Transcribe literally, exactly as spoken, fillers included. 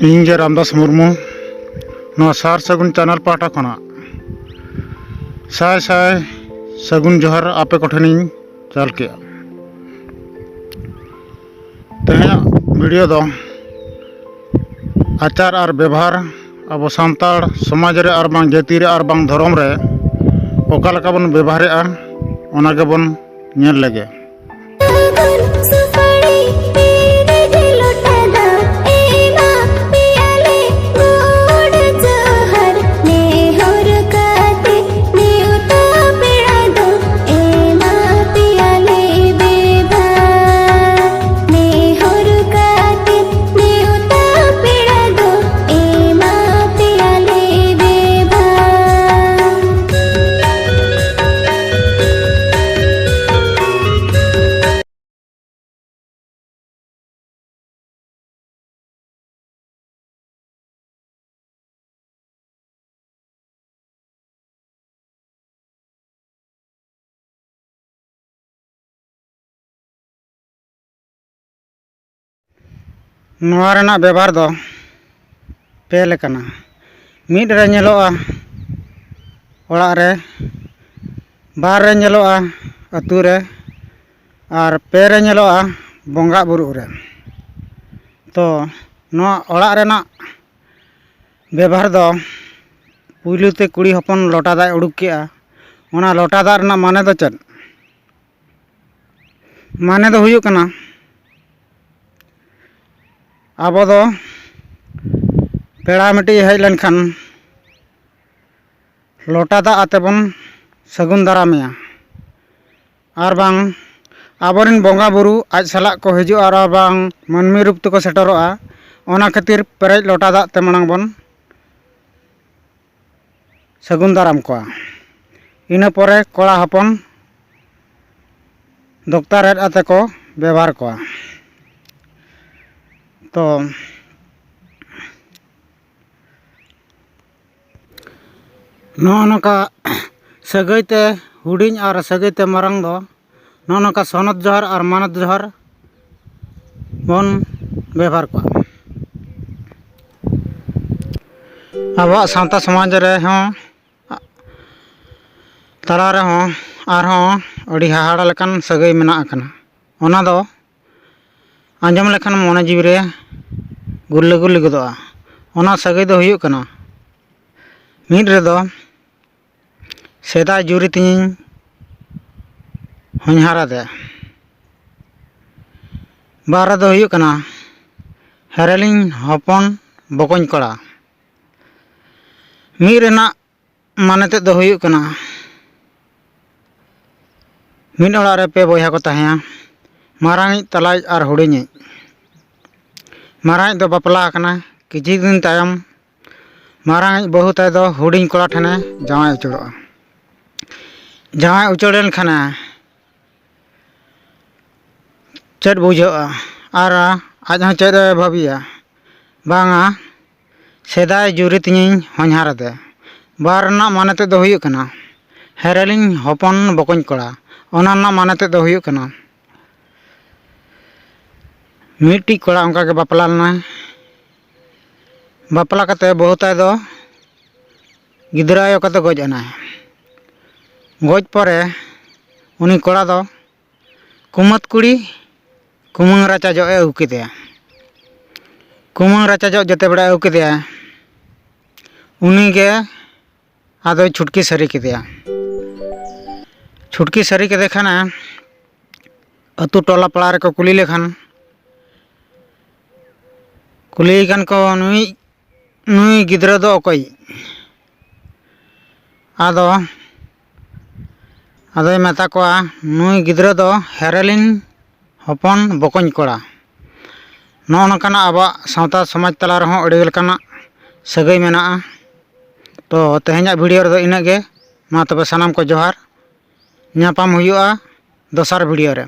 ᱤᱧ ᱜᱮ ᱨᱟᱢᱫᱟᱥ ᱢᱩᱨᱢᱩ, ᱱᱚᱣᱟ ᱥᱟᱨ ᱥᱟᱹᱜᱩᱱ ᱪᱮᱱᱮᱞ ᱯᱟᱦᱴᱟ ᱠᱷᱚᱱᱟᱜ ᱥᱟᱭ ᱥᱟᱭ ᱥᱟᱹᱜᱩᱱ ᱡᱚᱦᱟᱨ ᱟᱯᱮ ᱠᱚᱴᱷᱮᱱᱤᱧ ᱪᱟᱞ ᱠᱮᱜᱼᱟ᱾ ᱛᱮᱦᱮᱧᱟᱜ ᱵᱷᱤᱰᱤᱭᱳ ᱫᱚ ᱟᱪᱟᱨ ᱟᱨ ᱵᱮᱵᱷᱟᱨ, ᱟᱵᱚ ᱥᱟᱱᱛᱟᱲ ᱥᱚᱢᱟᱡᱽ ᱨᱮ ᱟᱨ ᱵᱟᱝ ᱡᱟᱹᱛᱤ ᱨᱮ ᱟᱨ ᱵᱟᱝ ᱫᱷᱚᱨᱚᱢ ᱨᱮ ᱚᱠᱟ ᱞᱮᱠᱟ ᱵᱚᱱ ᱵᱮᱵᱷᱟᱨᱮᱜᱼᱟ, ᱚᱱᱟ ᱜᱮᱵᱚᱱ ᱧᱮᱞ ᱞᱮᱜᱮ᱾ ᱥᱩᱯᱟᱹᱲᱤ ᱛᱤ ᱨᱮᱜᱮ ᱞᱚᱴᱟ ᱫᱟᱜ ᱮᱢᱟ ᱯᱮᱭᱟᱞᱮ ᱜᱚᱰ ᱡᱚᱦᱟᱨ ᱱᱮᱦᱚᱨ ᱠᱟᱛᱮ ᱱᱮᱣᱛᱟ ᱯᱮᱲᱟ ᱫᱚ ᱮᱢᱟ ᱯᱮᱭᱟᱞᱮ ᱵᱮᱵᱷᱟᱨ᱾ ᱱᱮᱦᱚᱨ ᱠᱟᱛᱮ ᱱᱮᱣᱛᱟ ᱯᱮᱲᱟ ᱫᱚ ᱮᱢᱟ ᱯᱮᱭᱟᱞᱮ ᱵᱮᱵᱷᱟᱨ᱾ ᱱᱚᱣᱟ ᱨᱮᱱᱟᱜ ᱵᱮᱵᱷᱟᱨ ᱫᱚ ᱯᱮ ᱞᱮᱠᱟᱱᱟ᱾ ᱢᱤᱫ ᱨᱮ ᱧᱮᱞᱚᱜᱼᱟ ᱚᱲᱟᱜ ᱨᱮ, ᱵᱟᱨ ᱨᱮ ᱧᱮᱞᱚᱜᱼᱟ ᱟᱹᱛᱩ ᱨᱮ, ᱟᱨ ᱯᱮ ᱨᱮ ᱧᱮᱞᱚᱜᱼᱟ ᱵᱚᱸᱜᱟ ᱵᱩᱨᱩᱜ ᱨᱮ᱾ ᱛᱚ ᱱᱚᱣᱟ ᱚᱲᱟᱜ ᱨᱮᱱᱟᱜ ᱵᱮᱵᱷᱟᱨ ᱫᱚ ᱯᱩᱭᱞᱩ ᱛᱮ ᱠᱩᱲᱤ ᱦᱚᱯᱚᱱ ᱞᱚᱴᱟ ᱫᱟᱜ ᱮ ᱩᱰᱩᱠ ᱠᱮᱜᱼᱟ᱾ ᱚᱱᱟ ᱞᱚᱴᱟ ᱫᱟᱜ ᱨᱮᱱᱟᱜ ᱢᱟᱱᱮ ᱫᱚ ᱪᱮᱫ? ᱢᱟᱱᱮ ᱫᱚ ᱦᱩᱭᱩᱜ ᱠᱟᱱᱟ, ᱟᱵᱚ ᱫᱚ ᱯᱮᱲᱟ ᱢᱤᱫᱴᱤᱡ ᱦᱮᱡ ᱞᱮᱱᱠᱷᱟᱱ ᱞᱚᱴᱟ ᱫᱟᱜ ᱟᱛᱮ ᱵᱚᱱ ᱥᱟᱹᱜᱩᱱ ᱫᱟᱨᱟᱢᱮᱭᱟ᱾ ᱟᱨ ᱵᱟᱝ ᱟᱵᱚᱨᱮᱱ ᱵᱚᱸᱜᱟ ᱵᱩᱨᱩ ᱟᱡ ᱥᱟᱞᱟᱜ ᱠᱚ ᱦᱤᱡᱩᱜᱼᱟ, ᱟᱨ ᱵᱟᱝ ᱢᱟᱹᱱᱢᱤ ᱨᱩᱯ ᱛᱮᱠᱚ ᱥᱮᱴᱮᱨᱚᱜᱼᱟ᱾ ᱚᱱᱟ ᱠᱷᱟᱹᱛᱤᱨ ᱯᱮᱨᱮᱡ ᱞᱚᱴᱟ ᱫᱟᱜ ᱛᱮ ᱢᱟᱲᱟᱝ ᱵᱚᱱ ᱥᱟᱹᱜᱩᱱ ᱫᱟᱨᱟᱢ ᱠᱚᱣᱟ᱾ ᱤᱱᱟᱹ ᱯᱚᱨᱮ ᱠᱚᱲᱟ ᱦᱚᱯᱚᱱ ᱫᱚᱠᱛᱟ ᱨᱮᱫ ᱟᱛᱮ ᱠᱚ ᱵᱮᱵᱷᱟᱨ ᱠᱚᱣᱟ᱾ ᱛᱚ ᱱᱚᱜᱼᱚ ᱱᱚᱝᱠᱟ ᱥᱟᱹᱜᱟᱹᱭ ᱛᱮ ᱦᱩᱰᱤᱧ ᱟᱨ ᱥᱟᱹᱜᱟᱹᱭ ᱛᱮ ᱢᱟᱨᱟᱝ ᱫᱚ ᱱᱚᱜᱼᱚ ᱱᱚᱝᱠᱟ ᱥᱚᱱᱚᱛ ᱡᱚᱦᱟᱨ ᱟᱨ ᱢᱟᱱᱚᱛ ᱡᱚᱦᱟᱨ ᱵᱚᱱ ᱵᱮᱵᱷᱟᱨ ᱠᱚᱣᱟ᱾ ᱟᱵᱚᱣᱟᱜ ᱥᱟᱶᱛᱟ ᱥᱚᱢᱟᱡᱽ ᱨᱮᱦᱚᱸ, ᱛᱟᱞᱟ ᱨᱮᱦᱚᱸ ᱟᱨᱦᱚᱸ ᱟᱹᱰᱤ ᱦᱟᱦᱟᱲᱟ ᱞᱮᱠᱟᱱ ᱥᱟᱹᱜᱟᱹᱭ ᱢᱮᱱᱟᱜ ᱟᱠᱟᱱᱟ᱾ ᱚᱱᱟ ᱫᱚ ᱟᱸᱡᱚᱢ ᱞᱮᱠᱷᱟᱱ ᱢᱚᱱᱮ ᱡᱤᱣᱤ ᱨᱮ ᱜᱩᱞᱞᱟᱹ ᱜᱩᱞᱞᱤ ᱜᱚᱫᱚᱜᱼᱟ᱾ ᱚᱱᱟ ᱥᱟᱹᱜᱟᱹᱭ ᱫᱚ ᱦᱩᱭᱩᱜ ᱠᱟᱱᱟ, ᱢᱤᱫ ᱨᱮᱫᱚ ᱥᱮᱫᱟᱭ ᱡᱩᱨᱤ ᱛᱤᱧᱤᱧ ᱦᱚᱧᱦᱟᱨ ᱟᱫᱮ, ᱵᱟᱨ ᱨᱮᱫᱚ ᱦᱩᱭᱩᱜ ᱠᱟᱱᱟ ᱦᱮᱨᱮᱞᱤᱧ ᱦᱚᱯᱚᱱ ᱵᱚᱠᱚᱧ ᱠᱚᱲᱟ᱾ ᱢᱤᱫ ᱨᱮᱱᱟᱜ ᱢᱟᱱᱮ ᱛᱮᱫ ᱫᱚ ᱦᱩᱭᱩᱜ ᱠᱟᱱᱟ, ᱢᱤᱫ ᱚᱲᱟᱜ ᱨᱮ ᱯᱮ ᱵᱚᱭᱦᱟ ᱠᱚ ᱛᱟᱦᱮᱸᱭᱟ, ᱢᱟᱨᱟᱝᱤᱡ, ᱛᱟᱞᱟᱭᱤᱡ ᱟᱨ ᱦᱩᱰᱤᱧᱤᱡ᱾ ᱢᱟᱨᱟᱝᱤᱡ ᱫᱚ ᱵᱟᱯᱞᱟ ᱟᱠᱟᱱᱟᱭ᱾ ᱠᱤᱪᱷᱩ ᱫᱤᱱ ᱛᱟᱭᱚᱢ ᱢᱟᱨᱟᱝᱤᱡ ᱵᱟᱹᱦᱩ ᱛᱟᱭ ᱫᱚ ᱦᱩᱰᱤᱧ ᱠᱚᱲᱟ ᱴᱷᱮᱱᱮ ᱡᱟᱶᱟᱭ ᱩᱪᱟᱹᱲᱚᱜᱼᱟ᱾ ᱡᱟᱶᱟᱭ ᱩᱪᱟᱹᱲ ᱮᱱ ᱠᱷᱟᱱᱮ ᱪᱮᱫ ᱵᱩᱡᱷᱟᱹᱜᱼᱟ? ᱟᱨ ᱟᱡ ᱦᱚᱸ ᱪᱮᱫ ᱮ ᱵᱷᱟᱹᱵᱤᱭᱟ? ᱵᱟᱝᱟ, ᱥᱮᱫᱟᱭ ᱡᱩᱨᱤ ᱛᱤᱧᱤᱧ ᱦᱚᱧᱦᱟᱨ ᱟᱫᱮ᱾ ᱵᱟᱨ ᱨᱮᱱᱟᱜ ᱢᱟᱱᱮ ᱛᱮᱫ ᱫᱚ ᱦᱩᱭᱩᱜ ᱠᱟᱱᱟ, ᱦᱮᱨᱮᱞᱤᱧ ᱦᱚᱯᱚᱱ ᱵᱚᱠᱚᱧ ᱠᱚᱲᱟ᱾ ᱚᱱᱟ ᱨᱮᱱᱟᱜ ᱢᱟᱱᱮ ᱛᱮᱫ ᱫᱚ ᱦᱩᱭᱩᱜ ᱠᱟᱱᱟ, ᱢᱤᱫᱴᱤᱡ ᱠᱚᱲᱟ ᱚᱱᱠᱟᱜᱮ ᱵᱟᱯᱞᱟ ᱞᱮᱱᱟᱭ᱾ ᱵᱟᱯᱞᱟ ᱠᱟᱛᱮ ᱵᱟᱹᱦᱩ ᱛᱟᱭ ᱫᱚ ᱜᱤᱫᱽᱨᱟᱹ ᱟᱭᱳ ᱠᱟᱛᱮ ᱜᱚᱡ ᱮᱱᱟᱭ᱾ ᱜᱚᱡ ᱯᱚᱨᱮ ᱩᱱᱤ ᱠᱚᱲᱟ ᱫᱚ ᱠᱩᱢᱟᱹᱫ ᱠᱩᱲᱤ ᱠᱩᱢᱟᱹᱝ ᱨᱟᱪᱟ ᱡᱚᱜ ᱮ ᱟᱹᱜᱩ ᱠᱮᱫᱮᱭᱟ᱾ ᱠᱩᱢᱟᱹᱝ ᱨᱟᱪᱟ ᱡᱚᱜ ᱡᱮᱛᱮ ᱵᱮᱲᱟ ᱟᱹᱜᱩ ᱠᱮᱫᱮᱭᱟ, ᱩᱱᱤᱜᱮ ᱟᱫᱚᱭ ᱪᱷᱩᱴᱠᱤ ᱥᱟᱹᱨᱤ ᱠᱮᱫᱮᱭᱟ᱾ ᱪᱷᱩᱴᱠᱤ ᱥᱟᱹᱨᱤ ᱠᱮᱫᱮ ᱠᱷᱟᱱᱮ ᱟᱹᱛᱩ ᱴᱚᱞᱟ ᱯᱟᱲᱟ ᱨᱮᱠᱚ ᱠᱩᱞᱤ ᱞᱮᱠᱷᱟᱱ, ᱠᱩᱞᱤᱭᱮ ᱠᱟᱱ ᱠᱚ, "ᱱᱩᱭ, ᱱᱩᱭ ᱜᱤᱫᱽᱨᱟᱹ ᱫᱚ ᱚᱠᱚᱭ?" ᱟᱫᱚ, ᱟᱫᱚᱭ ᱢᱮᱛᱟ ᱠᱚᱣᱟ, "ᱱᱩᱭ ᱜᱤᱫᱽᱨᱟᱹ ᱫᱚ ᱦᱮᱨᱮᱞᱤᱧ ᱦᱚᱯᱚᱱ ᱵᱚᱠᱚᱧ ᱠᱚᱲᱟ᱾" ᱱᱚᱜᱼᱚ ᱱᱚᱝᱠᱟᱱᱟᱜ ᱟᱵᱚᱣᱟᱜ ᱥᱟᱶᱛᱟ ᱥᱚᱢᱟᱡᱽ ᱛᱟᱞᱟ ᱨᱮᱦᱚᱸ ᱟᱹᱰᱤ ᱞᱮᱠᱟᱱᱟᱜ ᱥᱟᱹᱜᱟᱹᱭ ᱢᱮᱱᱟᱜᱼᱟ᱾ ᱛᱚ, ᱛᱮᱦᱮᱧᱟᱜ video ᱨᱮᱫᱚ ᱤᱱᱟᱹᱜ ᱜᱮ᱾ ᱢᱟ ᱛᱚᱵᱮ, ᱥᱟᱱᱟᱢ ᱠᱚ ᱡᱚᱦᱟᱨ᱾ ᱧᱟᱯᱟᱢ ᱦᱩᱭᱩᱜᱼᱟ ᱫᱚᱥᱟᱨ video ᱨᱮ᱾